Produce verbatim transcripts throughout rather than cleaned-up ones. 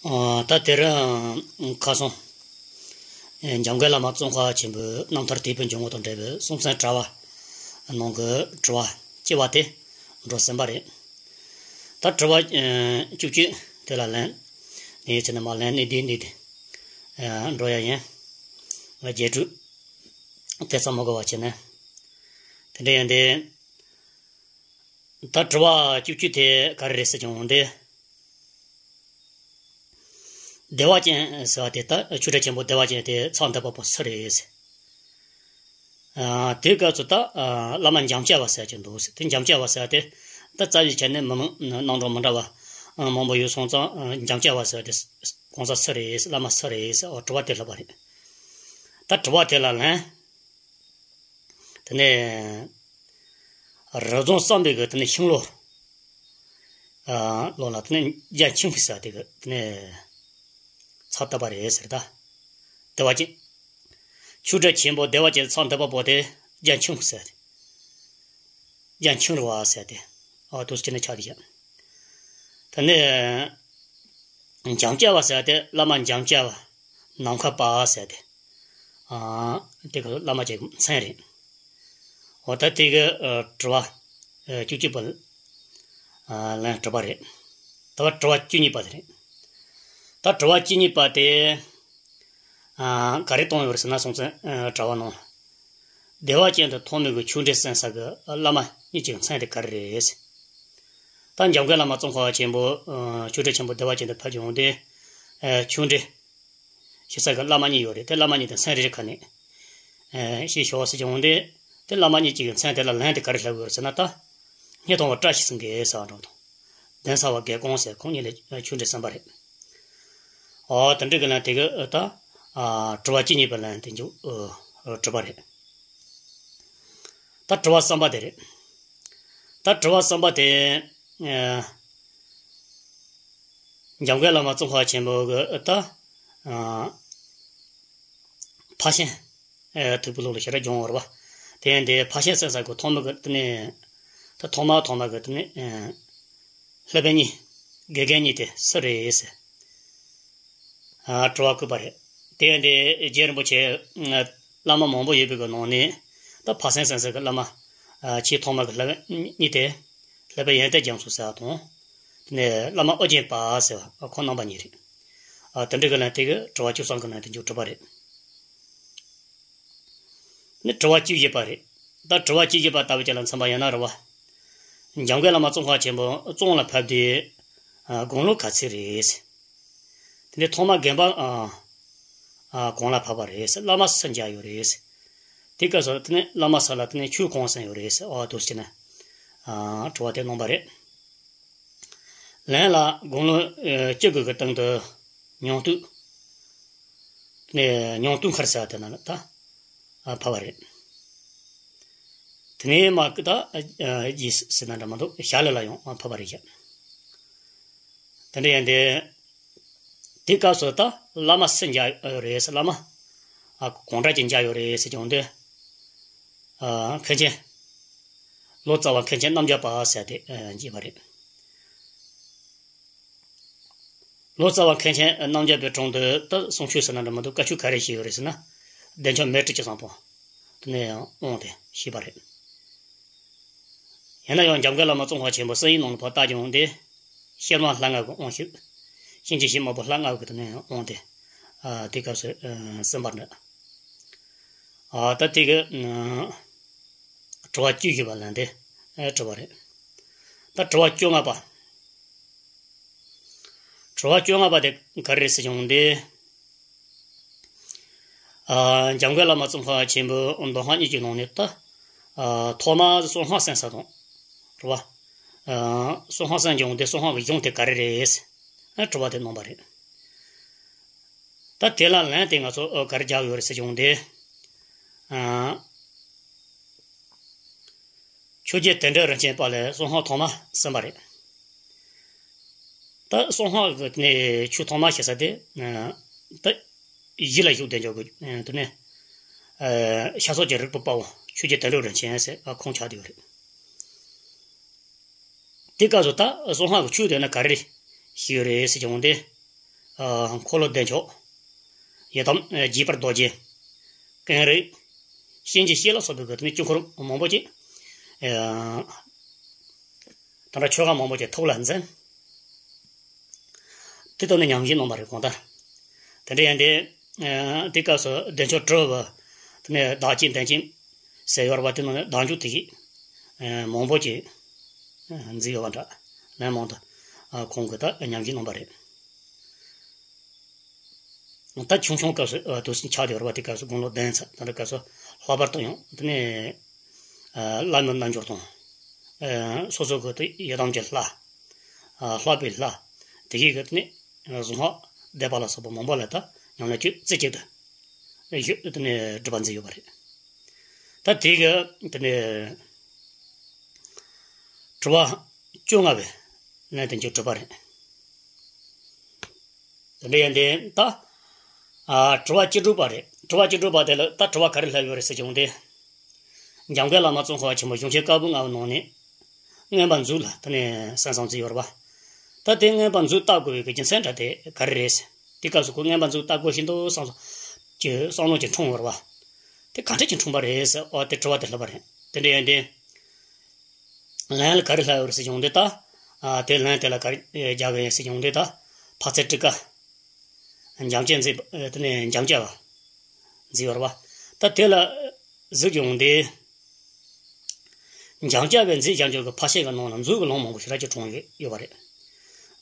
ཨ། ད་དེ་རིང་ཁ་སང་འཇམ་མགོན་བླ་མ་ཙོང་ཁ་པ་ཆེན་པོའི་རྣམ་ཐར་དེད་དཔོན་འཇུག་ངོགས་དང་འབྲེལ་བའི་སྲོང་བཙན་གྲགས་པ་ནང་གི་དྲི་བ་བཅུ་པ་དེ་འགྲོ་ཟིན་པ་རེད། ད་དྲི་བ་བཅུ་གཅིག་དེ་ལ་ལན་ངས་བྱས་ནས་མར་ལན་གནད་བསྡུས་གནད་བསྡུས་འགྲོ་ཡ་ཡིན། རྒྱས་སྤྲོས་དེ་ཙམ་མ་དགོས་པ་བྱས་ནས། དེ་འདྲ་ཡིན་ཏེ། ད་དྲི་བ་བཅུ་གཅིག་དེ་ག་རེ་རེད་ཟེར་གྱི་འོང་དེ། བདེ་བ་ཅན་ཟེར་བ་དེ་ད་ཆོས་གྲགས་ཆེན་པོ་བདེ་བ་ཅན་དེ་ཚེ་འདི་པ་པོ་སུ་རེད་ཟེར། ཨ། དེའི་སྐབས་སུ་ད་ཨ་བླ་མ་འཇམ་དཔལ་བ་ཟེར་གྱི་འདུག་ཟེར། དེ་འཇམ་དཔལ་བ་ཟེར་བ་དེ་ད་རྩ་བའི་ཆ་ནས་མི་མང་རྣམ་གྲངས་མི་འདྲ་བ་མང་པོ་ཡོད་སོང་ཙང་འཇམ་དཔལ་བ་ཟེར་བ་དེ་གང་ཟག་སུ་རེད་ཟེར། བླ་མ་སུ་རེད་ཟེར། འོ་དྲི་བ་དེ་སླེབས་པ་རེད། ད་དྲི་བ་དེ་ལ་ལན། དེ་ནས་རི་རྫོང་བསམ་འཕེལ་གྱི་དེ་ནས་ཤིང་ལོ། ཨ། ལོ་ལ་དེ་ནས་རྒྱ་ཆིང་ཕུ་ཟེར་དེ་གི་དེ་ནས་ཚེ་འདི་པ་རེད་ཟེར་ད། བདེ་བ་ཅན། ཆོས་གྲགས་ཆེན་པོ་བདེ་བ་ཅན་ཚེ་འདི་པ་པོ་དེ་རྒྱ་ཆིང་ཕུ་ཟེར་དེ། རྒྱ་ཆིང་རུ་བ་ཟེར་དེ། ཨ། དུས་ཅི་ནས་ཆགས་དེ་བཞག་དེ་ནས། འཇམ་དཔལ་བ་ཟེར་ཏེ་བླ་མ་འཇམ་དཔལ་བ། ནམ་མཁའ་པ་ཟེར་ཏེ། ཨ། དེ་གི་བླ་མ་ཅིག་མཚན་རེད། འོ་ད་དེ་གི་ཨ་དྲི་བ་ཨ་བཅུ་གཅིག་པ། ཨ། ལན་དྲི་བ་རེད། ད་བ་དྲི་བ་བཅུ་གཉིས་པ་དེ་རེད། ད་དྲི་བ་བཅུ་གཉིས་པ་དེ། ཨ། ག་རེ་བཏང་ཡོད་རེད་ཟེར་ན་སྲོང་བཙན་ཨ་གྲགས་པ་ནང་ལ། བདེ་བ་ཅན་དུ་ཐོག་མའི་གི་ཆོས་འབྲེལ་གསན་ས་གི་བླ་མ་གཉིས་ཀྱི་མཚན་དེ་ག་རེ་རེད། ད་འཇམ་མགོན་བླ་མ་ཙོང་ཁ་པ་ཆེན་པོ་ཨ་ཆོས་གྲགས་ཆེན་པོ་བདེ་བ་ཅན་དུ་ཕེབས་ཀྱི་འོང་དེ། ཨ། ཆོས་འབྲེལ་ཞུ་ས་གི་བླ་མ་གཉིས་ཡོད་རེད། དེ་བླ་མ་གཉིས་དེ་མཚན་རེ་རེ་ག་ནས་ཨ་ཞེས་ཞུ་བ་ཟེར་གྱི་འོང་དེ། དེ་བླ་མ་གཉིས་ཀྱི་མཚན་དེ་ལ་ལན་དེ་ག་རེ་སླེབས་ཡོད་རེད་ཟེར་ན། ད་སྙེ་ཐང་བ་བཀྲ་ཤིས་སེང་གེ་ཟེར་བ་འདྲ་བོ་དང་། གདན་ས་བ་དགེ་ཀོང་ཟེར། ཁོང་གཉིས་ལ་ཆོས་འབྲེལ་གསན་པ་རེད། ཨོ། དེ་འདྲ་གི་ལན་དེ་གི་ད་ཨ་དྲི་བ་བཅུ་གཉིས་པའི་ལན་དེ་མཇུག་ཨ་དྲི་བ་རེད། ད་དྲི་བ་གསུམ་པ་དེ་རེད། ད་དྲི་བ་གསུམ་པ་དེ་ཨ་འཇམ་མགོན་བླ་མ་ཙོང་ཁ་པ་ཆེན་པོ་གི་ད་ཨ་ཕར་ཕྱིན་ཨ་ཐུག་པའི་ལུགས་ལ་ཞེ་དྲག་སྦྱོང་བར་བ། དེ་ཡང་དེ་ཕར་ཕྱིན་གསན་ས་གི་ཐོག་མ་གི་དེ་ནས་ད་ཐོག་མ་ཐོག་མ་གི་དེ་ནས་ཨ་སློབ་དཔོན་གཉིས། དགེ་རྒན་གཉིས་དེ་སུ་རེད་ཟེར། ཨ་དྲི་བ་བཀོད་པ་རེད། དེ་ཡང་དེ་རྗེ་རིན་པོ་ཆེ་ཨ་བླ་མ་མང་པོ་ཡོད་པའི་གི་ནང་ནས་ད་ཕར་ཕྱིན་གསན་ས་གི་བླ་མ་ཨ་ཆེས་ཐོག་མ་གི་སློབ་དཔོན་གཉིས་དེ། སློབ་དཔོན་ཡོན་ཏན་རྒྱ་མཚོ་ཟེར་བ་དང་། དེ་ནས་བླ་མ་ཨོ་རྒྱན་པ་ཟེར་བ། ཁོང་རྣམ་པ་གཉིས་རེད། ཨ་དེ་འདྲ་གི་ལན་དེ་གི་དྲི་བ་བཅུ་གསུམ་གི་ནང་དེ་མཇུག་གྲུབ་པ་རེད། ནི་དྲི་བ་བཅུ་བཞི་པ་རེད། ད་དྲི་བ་བཅུ་བཞི་པ་ལྟ་བུ་ཅིག་ལ་མཚོན་པ་ཡིན་ན་རེད་བ། འཇམ་མགོན་བླ་མ་ཙོང་ཁ་པ་ཆེན་པོ་ཙོང་ལ་ཕེབས་དུས་ཨ་དགུང་ལོ་ག་ཚོད་རེད། དེ་ནས་ཐོག་མ་དགོན་པ་ཨ་ཨ་གང་ལ་ཕེབས་པ་རེད། བླ་མ་སུ་མཇལ་ཡོད་རེད། དེ་སྐབས་སུ་དེ་ནས་བླ་མ་སུ་ལ་དེ་ནས་ཆོས་གང་གསན་ཡོད་རེད། ཨ་འདུག་སེ་བྱས་ནས་ཨ་དྲི་བ་དེ་གནང་པ་རེད། ལན་ལ་དགུང་ལོ་ཨ་བཅུ་དགུ་གི་སྟེང་དུ་ཉང་སྟོད། དེ་ནས་ཉང་སྟོད་མཁར་ཟེར་བ་དེ་ན་ལ་ད་ཨ་ཕེབས་པ་རེད། དེ་ནས་མར་ད་ཨ་རྗེས་ཟེར་ན་འདྲ་མི་འདུག་ཞྭ་ལུ་ལ་ཡང་ཕེབས་པ་རེད་བཞག་དེ་འདྲ་ཡིན་དེ། དེ་སྐབས་སུ་ད་བླ་མ་སུ་མཇལ་ཡོད་རེད་ཟེར། བླ་མ་ཨ་གང་འདྲ་ཅིག་མཇལ་ཡོད་རེད་ཟེར་གྱི་འོང་དུས། ཨ་མཁན་ཆེན་ལོ་ཙཱ་བ་མཁན་ཆེན་རྣམ་རྒྱལ་པ་ཟེར་དེ་ཨ་མཇལ་བ་རེད། ལོ་ཙཱ་བ་མཁན་ཆེན་རྣམ་རྒྱལ་པའི་དྲུང་དུ་ད་གསུང་ཆོས་ཟེར་ན་འདྲ་མི་འདུག་བཀའ་ཆོས་ག་རེ་བཞེས་ཡོད་རེད་ཟེར་ན། བདེ་མཆོག་མེ་སྤྲེལ་གྱི་བཟང་པོ། དེ་ནས་ཡང་དབང་དེ་བཞེས་པ་རེད། ཡིན་ན་ཡང་འཇམ་མགོན་བླ་མ་ཙོང་ཁ་པ་ཆེན་པོ་གསན་ཡིག་ནང་ལ་ཕར་བལྟས་ཀྱང་དེ། ཤེར་མ་ལྷ་ལྔ་གི་དབང་ཞུས། གཤིན་རྗེ་གཤེད་མ་བུ་ལྷ་ལྔ་གི་དེ་ནས་དབང་དེ། ཨ་དེ་སྐབས་སུ་ཨ་གསན་པ་འདྲ། ཨ་ད་དེ་གི་ཨ་དྲི་བ་བཅུ་བཞི་པ་ལན་དེ་ཨ་དྲི་བ་རེད། ད་དྲི་བ་བཅོ་ལྔ་པ། དྲི་བ་བཅོ་ལྔ་པ་དེ་ག་རེ་རེད་ཟེར་བྱུང་སྟེ། ཨ་འཇམ་མགོན་བླ་མ་ཙོང་ཁ་པ་ཆེན་པོའི་མདོ་སྔགས་གཉིས་ཀྱི་ནང་ནས་ད། ཨ་ཐོག་མར་གསང་སྔགས་གསན་ས་དང་། རེད་བ། ཨ་གསང་སྔགས་གསན་བྱུང་སྟེ་གསང་སྔགས་ཀྱི་གཞུང་དེ་ག་རེ་རེད། ཨ་དྲི་བ་དེ་གནང་བ་རེད། ད་དེ་ལ་ལན་དེ་ང་ཚོ་ཨ་ག་རེ་རྒྱག་ཡོད་རེད་ཟེར་བྱུང་སྟེ། ཨ། ཆོས་རྗེ་དོན་གྲུབ་རིན་ཆེན་པ་ལས་གསང་སྔགས་ཐོག་མ་གསན་པ་རེད། ད་གསང་སྔགས་ཀྱི་ནས་ཆོས་ཐོག་མ་ཞེས་ས་དེ། ད་གཞི་ལ་བཞུགས་བསྡད་འཇོག་གི་དེ་ནས། ཤ་སོགས་ཀྱི་རིག་པའི་དཔའ་བོ་ཆོས་རྗེ་དོན་གྲུབ་རིན་ཆེན་ཟེར་ཁོང་ཆགས་བསྡད་ཡོད་རེད། དེ་སྐབས་སུ་ད་གསང་སྔགས་ཀྱི་ཆོས་དེ་ན་ག་རེ་ཞིག་ཡོད་རེད་ཟེར་བྱུང་སྟེ། འཁོར་ལོ་བདེ་མཆོག། ཡི་དམ་རྒྱས་པར་རྡོ་རྗེ། ཀེང་རུས། གཤིན་རྗེ་གཤེད་ལ་སོགས་པའི་གི་དེ་ནས་དཀྱིལ་འཁོར་མང་པོ་ཅིག་དེ་འདྲ་ཆོ་ག་མང་པོ་ཅིག་ཐུགས་ལ་འཛིན། དེ་ལྟར་ནས་ཉམས་བཞེས་གནང་བ་རེད་གང་ལྟར། དེ་འདྲ་ཡིན་ཏེ། དེ་སྐབས་སུ་བདེ་མཆོག་གྲུབ། དེ་ནས་བདག་བསྐྱེད་མདུན་བསྐྱེད་ཟེར་ཡོད་པ་དེ་ནང་ནས་བདག་འཇུག་དེ་བཞིན་མང་པོ་ཅིག་མཛད་ཡོད་པ་འདྲ། ལན་མང་དུ་ཁོང་གིས་ད་ཉམས་བཞེས་གནང་བ་རེད། ད་ཆུང་ཆུང་སྐབས་སུ་དུས་ཆགས་ཏེ་ཡོད་པ་དེ་སྐབས་སུ་དགུང་ལོ་བདུན་ཙམ་དེ་འདྲ་སྐབས་སུ་ལྷག་པར་དུ་ཡང་དེ་ནས་བླ་མའི་རྣལ་འབྱོར་དང་། སོ་སོ་གི་དེ་ཡི་དམ་གྱི་ལྷ། ལྷག་པའི་ལྷ། དེ་གའི་གི་དེ་ནས་གཟུངས་སྔགས་བཟླས་པ་ལ་སོགས་པ་མང་པོ་ལ་ད་ཉམས་ལེན་བཅུ་རྩེ་གཅིག་ཏུ་བཞུགས་དེ་ནས་སྒྲུབ་པ་མཛད་ཡོད་པ་རེད། ད་དེ་གི་དེ་ནས་དྲི་བ་བཅོ་ལྔ་པའི་ལན་དེ་མཇུག་གྲུབ་པ་རེད། དེ་འདྲ་ཡིན་ཏེ་ད། ཨ། དྲི་བ་བཅུ་དྲུག་པ་རེད། དྲི་བ་བཅུ་དྲུག་པ་དེ་ལ་ད་དྲི་བ་ག་རེ་ལྷག་ཡོད་རེད་ཟེར་བྱུང་སྟེ། འཇམ་མགོན་བླ་མ་ཙོང་ཁ་པ་ཆེན་པོ་གཞུང་ཆེན་བཀའ་པོད་ལྔ་པའི་ནང་ནས། མངོན་པ་མཛོད་ལ་དེ་ནས་གསན་བསམ་བརྩིས་ཡོད་རེད་པ། ད་དེ་མངོན་པ་མཛོད་བལྟ་དགོས་པའི་རྒྱུ་མཚན་འདྲ་དེ་ག་རེ་རེད་ཟེར། དེ་སྐབས་སུ་ཁོ་མངོན་པ་མཛོད་བལྟ་དགོས་ཤིང་འདུག་བསམ་སོང་། ཀྱི་བསམ་བློ་ཅིག་འཁྲུངས་ཡོད་རེད་པ། དེ་ག་འདྲ་ཅིག་འཁྲུངས་པ་རེད་ཟེར། ཨོ་དེ་དྲི་བ་དེ་ལྷག་པ་རེད། དེ་འདྲ་ཡིན་ཏེ། ལན་ལ་ག་རེ་ལྷག་ཡོད་རེད་ཟེར་བྱུང་སྟེ་ད། ཨ། དེ་ལན་དེ་ལ་ག་རེ་རྒྱག་གི་ཡིན་ཟེར་བྱུང་སྟེ་ད། འཕགས་ཚད་ཊཱི་ཀ་འཇམ་དཔྱད་མཛད། དེ་ནས་འཇམ་དཔྱད་པ་མཛད་ཡོད་རེད་པ། ད་དེ་ལ་གཟིགས་བྱུང་སྟེ། འཇམ་དཔྱད་པས་མཛད་བཞག་རྒྱུ་གི་ཕར་ཕྱིན་གྱི་ནང་ལ་མཛོད་ཀྱི་ལུང་མང་པོ་ཞེ་དྲག་ཅིག་དྲངས་ཡོད་ཡོད་པ་རེད།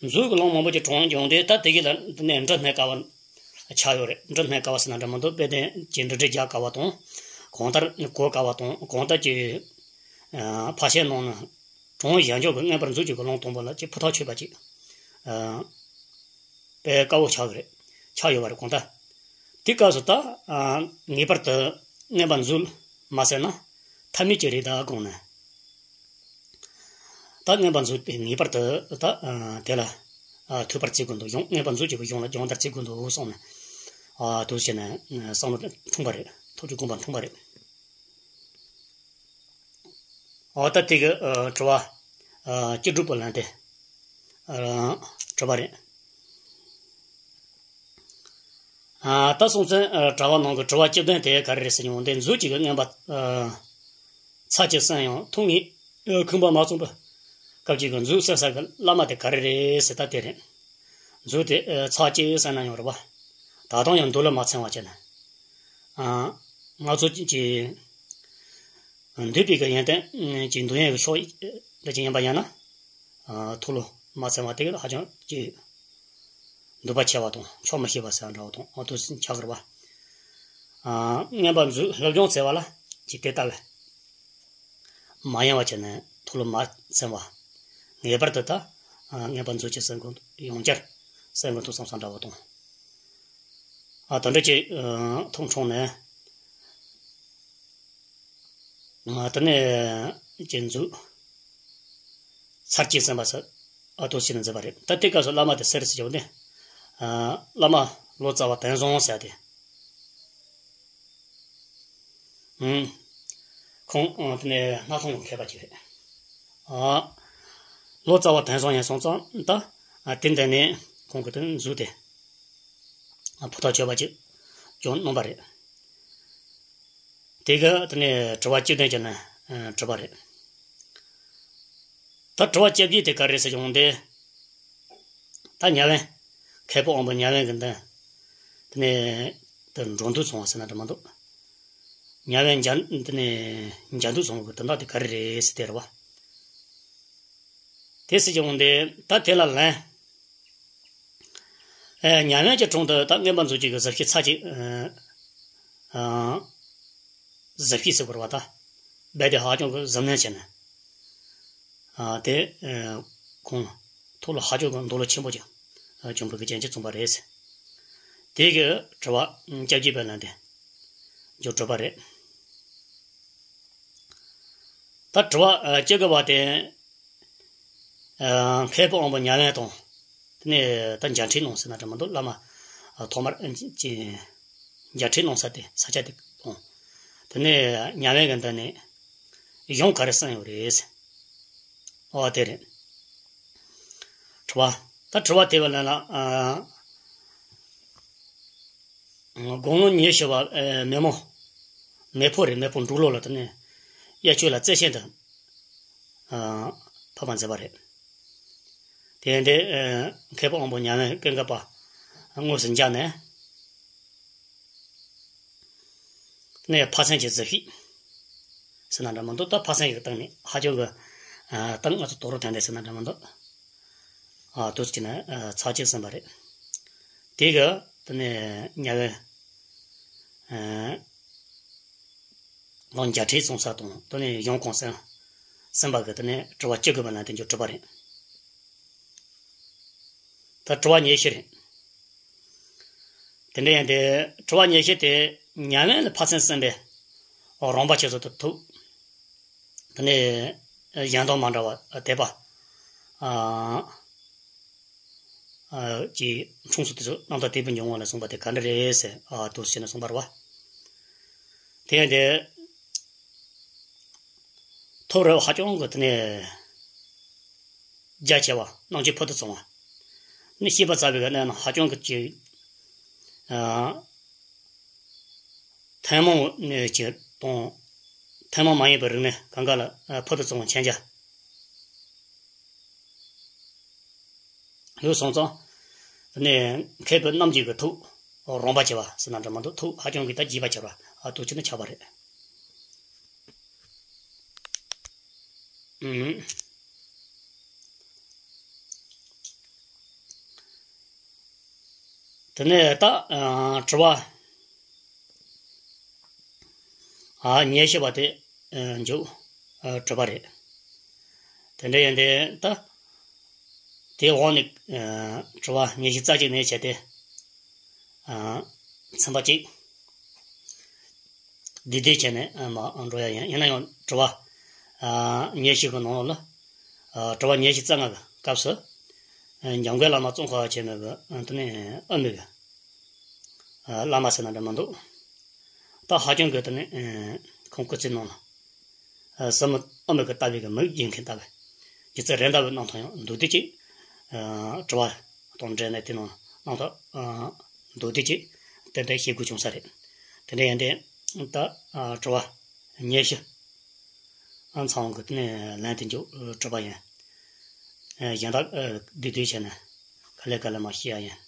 མཛོད་ཀྱི་ལུང་མང་པོ་ཅིག་དྲངས་བྱུང་སྟེ་ད་དེ་གི་ལ་དེ་ནས་འབྲི་སྨྲས་དཀའ་བ་ཆགས་ཡོད་རེད། འབྲི་སྨྲས་དཀའ་བ་ཟེར་ན་འདྲ་མི་འདུག་དཔེ་དེ་ཀྱི་འབྲི་སྒྲའི་རྒྱག་དཀའ་བ་དང་། གང་ལྟར་གོ་དཀའ་བ་དང་། གང་ལྟར་གྱི་ཕར་ཕྱིན་ནང་ན་དྲངས་བཞག་རྒྱུ་གི་མངོན་པར་མཛོད་ཀྱི་ལུང་དང་པོ་ལ་ཅིག་ཕུ་ཐག་ཆོད་པ་ཅིག་དཔེ་དཀའ་བོ་ཆགས་ཀྱི་རེད། ཆགས་ཡོད་པ་རེད་གང་ལྟར། དེ་སྐབས་སུ་ད། ངེས་པར་དུ་མངོན་པ་མཛོད་མ་གསན་ན་ཐབས་མེད་ཅིག་རེད་ད་དགོངས་ནས། ད་མངོན་པ་མཛོད་དེ་ངེས་པར་དུ་ད་དེ་ལ་ཐོས་པར་བརྩི་དགོས་འདུག་གཞུང་མངོན་པ་མཛོད་ཀྱི་གཞུང་ལ་སྦྱོང་བརྡར་བརྩི་དགོས་འདུག་གསུངས་ནས། དུ་བྱས་ནས་བསམ་བློ་འཁྲུངས་པ་རེད། ཐུགས་ཀྱི་དགོངས་པ་འཁྲུངས་པ་རེད། འོ་ད་དེ་གི་དྲི་བ་བཅུ་དྲུག་པོ་ལན་དེ་གྲུབ་པ་རེད། ད་སོང་ཙང་དྲི་བ་ནང་གི་དྲི་བ་བཅུ་བདུན་དེ་ག་རེ་རེད་ཟེར་ཡོང་དེ། མཛོད་ཅིག་གི་མངོན་པ་ཚར་གཅིག་གསན་ཡང་ཐུགས་ངེས་ཁུངས་པ་མ་ཚང་པའི་སྐབས་ཅིག་གི་མཛོད་གསན་ས་གི་བླ་མ་དེ་ག་རེ་རེད་ཟེར་ད་དེ་རེད། མཛོད་དེ་ཚར་གཅིག་གསན་ན་ཡང་རེད་པ། ད་དུང་ཡང་འདོད་བློ་མ་ཚིམ་པ་བྱས་ནས། ང་ཚོ་ཀྱི་འདུས་པའི་གི་ཡོན་ཏན་གྱི་འདུ་ཡོན་གྱི་ཕྱོགས་འདྲ་ཅིག་ཡིན་པ་ཡིན་ན། ཐུགས་བློ་མ་ཚིམ་པ་དེ་གི་ཧ་ཅང་ཅིག་འདུན་པ་ཆེ་བ་དང་ཆོག་མི་ཤེས་པ་ཟེར་བ་འདྲ་བོ་དང་འོ་དུ་ཆགས་ཀྱི་རེད་པ། མངོན་པ་མཛོད་སློབ་སྦྱོང་བྱེད་པ་ལ་ཅིག་དེ་ལྟ་བུ་མ་ཡིན་པ་བྱས་ནས་ཐུགས་བློ་མ་ཚིམ་པ། ངེས་པར་དུ་ད་མངོན་པ་མཛོད་ཀྱི་གསན་དགོས་ཡང་བསྐྱར་གསན་དགོས་འདུག་བསམ་བསམ་འདྲ་བོ་དང་། ཨ། དེ་འདྲ་ཅིག་ཐུགས་འཁྲུངས་ནས། ཨ། དེ་ནས་ཀྱི་མཛོད་ཚར་གཅིག་གསན་པ་ཟེར། ཨ། དུ་ཞིག་ནས་མཛད་པ་རེད། ད་དེ་སྐབས་སུ་བླ་མ་དེ་སུ་རེད་ཟེར་བྱུང་སྟེ། ཨ། བླ་མ་ལོ་ཙཱ་བ་དོན་བཟང་ཟེར་ཏེ། ཨུམ། ཁོང་། ཨ། དེ་ནས་སྣར་ཐང་གི་མཁས་པ་ཅིག་རེད། ཨ། ལོ་ཙཱ་བ་དོན་བཟང་ཡིན་སོང་ཙང་ད། ཨ། དེ་འདི་ནས་ཁོང་གི་དེ་མཛོད་དེ། ཨ། ཕུ་ཐག་ཆོད་པ་ཅིག་ཀྱང་གནང་བ་རེད། དེ་གི་དེ་ནས་དྲི་བ་བཅུ་བདུན་ཅིག་ནས་གྲུབ་པ་རེད། ད་དྲི་བ་བཅུ་བཞི་དེ་ག་རེ་ཟེར་བྱུང་སྟེ། ད་ཉ་དབོན། མཁས་པ་དབང་པོ་ཉ་དབོན་གྱི་མདུན། དེ་ནས་དེ་འགྲོ་འདུལ་སོང་བ་ཟེར་ན་འགྲིག་མི་འདུག་ཉ་དབོན་མཇལ། དེ་ནས་མཇལ་འདུལ་སོང་བའི་དོན་དག་དེ་ག་རེ་རེད་ཟེར་དེ་རེད་པ། དེ་ཟེར་གྱི་འོང་དེ་ད་དེ་ལ་ལན། ཨེ། ཉ་དབོན་གྱི་དྲུང་དུ་ད་མངོན་པ་མཛོད་ཀྱི་གཟབ་གཞི་ཚར་གཅིག་ཨ། གཟབ་གཞི་ཟེར་དགོས་རེད་པ་ད། རྦད་དེ་ཧ་ཅང་གི་གཟབ་ནན་བྱས་ནས། ཨ། དེ། ཨ། ཁོང་ཐུགས་ལ་ཧ་ཅང་གི་འདོད་བློ་ཆེན་པོ་ཅིག་ཨ། བྱུང་བའི་གི་རྐྱེན་གྱིས་བྱུང་བ་རེད། དེ་གི་དྲི་བ་བཅོ་བརྒྱད་པའི་ལན་དེ་མཇུག་གྲུབ་པ་རེད། ད་དྲི་བ་ཨ། བཅོ་དགུ་པ་དེ། ཨ། མཁས་པ་དབང་པོ་ཉ་དབོན་དང་། དེ་ནས་ད་མཇལ་འཕྲད་གནང་ཟེར་ན་འགྲིག་མི་འདུག་བླ་མ། ཨ། ཐོག་མར་ཨ། ཅི། མཇལ་འཕྲད་གནང་ས་དེ་ས་ཆ་དེ་དང་། དེ་ནས་ཉ་དབོན་གྱི་མདུན་ནས་གཞུང་ག་རེ་གསུངས་ཡོད་རེད། ཨོ་དེ་རེད། དྲི་བ། ད་དྲི་བ་དེ་བས་ལན་ལ། ཨ། དགུང་ལོ་ཉི་ཤུ་བ་མེ་མོ། མེ་ཕོ་རེད། མེ་ཕོ་འབྲུག་ལོ་ལ་དེ་ནས་གཡས་ཕྱོགས་ལ་རྩེ་ཆེན་དུ་ཕེབས་པ་མཛད་པ་རེད། དེ་ཡིན་དུས་མཁས་པ་དབང་པོ་ཉ་ཝུན་ཀུན་དགའ་པ་དངོས་སུ་མཇལ་ནས། ནས་ཕ་ཚན་གྱི་གཟི་བརྗིད་ཟེར་ན་འདྲ་མི་འདུག་ད་ཕ་ཚན་གྱི་སྟེང་ནས་ཧ་ཅང་གི་སྟེང་ང་ཚོ་དོག་རུ་ཐོན་ཏེ་ཟེར་ན་འདྲ་མི་འདུག་ཨ་དུས་ཀྱི་ནས་ཚར་གཅིག་ཟིན་པ་རེད། དེ་གི་དེ་ནས་ཉ་ཝུན་ལོ་བརྒྱད་ཁྲི་སོང་ས་དང་དེ་ནས་ཡང་གོང་གསན་ཟིན་པ་གི་དེ་ནས་དྲི་བ་བཅུ་དགུ་པ་ལན་དེ་མཇུག་གྲུབ་པ་རེད། ད་དྲི་བ་ཉི་ཤུ་རེད། དེ་འདྲ་ཡིན་ཏེ་དྲི་བ་ཉི་ཤུ་དེ་ཉ་ཝུན་ལ་ཕ་ཚན་གསན་པའི་རོང་པ་ཆེ་ཚོ་དེ་ཐུག་དེ་ནས་གཞན་དང་མ་འདྲ་བ་དད་པ་ཨ་ཨ་ཀྱི་འཁྲུངས་སུ་དེ་ཚོ་རྣམ་ཐར་དད་པའི་འབྱུང་བ་ལ་གསུངས་པ་དེ་ག་འདྲ་རེད་ཟེར་ཨ་དུ་ཟེར་ནས་གསུངས་པ་རེད་བ། དེ་ཡིན་ཏེ། ཐོབ་རེ་བ་ཧ་ཅང་གི་དེ་ནས་རྒྱ་ཆེ་བ་རྣམ་དཔྱོད་ཕུལ་དུ་བྱུང་བ། ནི་ཤེས་པ་རྩ་བའི་གནས་ན་ཧ་ཅང་གི་ཅིག་ཨ་ཐུན་མོང་ནས་ཅིག་དང་ཐུན་མོང་མ་ཡིན་པའི་རིག་གནས་གང་ག་ལ་ཕུལ་དུ་བྱུང་བ་མཁྱེན་རྒྱ། ཡོད་སོང་ཙང་། ནས་མཁས་པའི་རྣམ་འབྱེད་ཀྱི་ཐུགས་རོང་པ་ཆེ་བ་ཟེར་ན་འདྲ་མི་འདུག་ཐུགས་ཧ་ཅང་གི་ད་རྒྱས་པ་ཆེ་བ་ཨ་ཐུགས་ཆེ་ན་ཆགས་པ་རེད། ཨུམ། དེ་ནས་ད་ཨ་དྲི་བ་ཨ་ཉི་ཤུ་པ་དེ་ཨ་མཇུག་ཨ་གྲུབ་པ་རེད། དེ་འདྲ་ཡིན་དུས་ད། དེའི་འོག་ནས་ཨ་དྲི་བ་ཉི་ཤུ་རྩ་གཅིག་ནས་བྱས་ཏེ། ཨ་ཚན་པ་གཅིག་བསྡུས་བསྡུས་བྱས་ནས་ཨ་མར་འགྲོ་ཡ་ཡིན། ཡིན་ན་ཡང་དྲི་བ་ཨ་ཉི་ཤུ་གི་ནང་ལ་ཨ་དྲི་བ་ཉི་ཤུ་རྩ་ལྔ་གི་སྐབས་སུ་ཨ་འཇམ་མགོན་བླ་མ་ཙོང་ཁ་པ་ཆེན་མོ་གི་ཨ་དེ་ནས་ཨ་མི་གི་ཨ་བླ་མ་ཟེར་ན་འདྲ་མི་འདུག་ད་ཧ་ཅང་གི་དེ་ནས་ཨ་ཁོང་སྐུ་ཚེ་ནང་ལ། ཨ་སྲིན་མོ་ཨ་མི་གི་ལྟ་བའི་གི་མིག་རྒྱན་མཁན་ལྟ་བུ། སྒྱུ་རྩལ་རེད་འདྲ་བའི་རྣམ་ཐར་ཡང་མདོར་བསྡུས་ཅིག་ཨ་དྲི་བ་དང་འབྲེལ་ནས་དེ་ནང་རྣམ་ཐར་ཨ་མདོར་བསྡུས་ཅིག་ཏན་ཏན་ཤེས་དགོས་བྱུང་ས་རེད། དེ་འདྲ་ཡིན་ཏེ། ད་ཨ་དྲི་བ་ཉི་ཤུ་ཨ་ཚང་གི་དེ་ནས་ལན་དེ་མཇུག་གྲུབ་པ་ཡིན། ཨ་གཞན་དག་ཨ་བསྡུས་བསྡུས་བྱས་ནས་ག་ལེ་ག་ལེ་མར་བཤད་ཡ་ཡིན།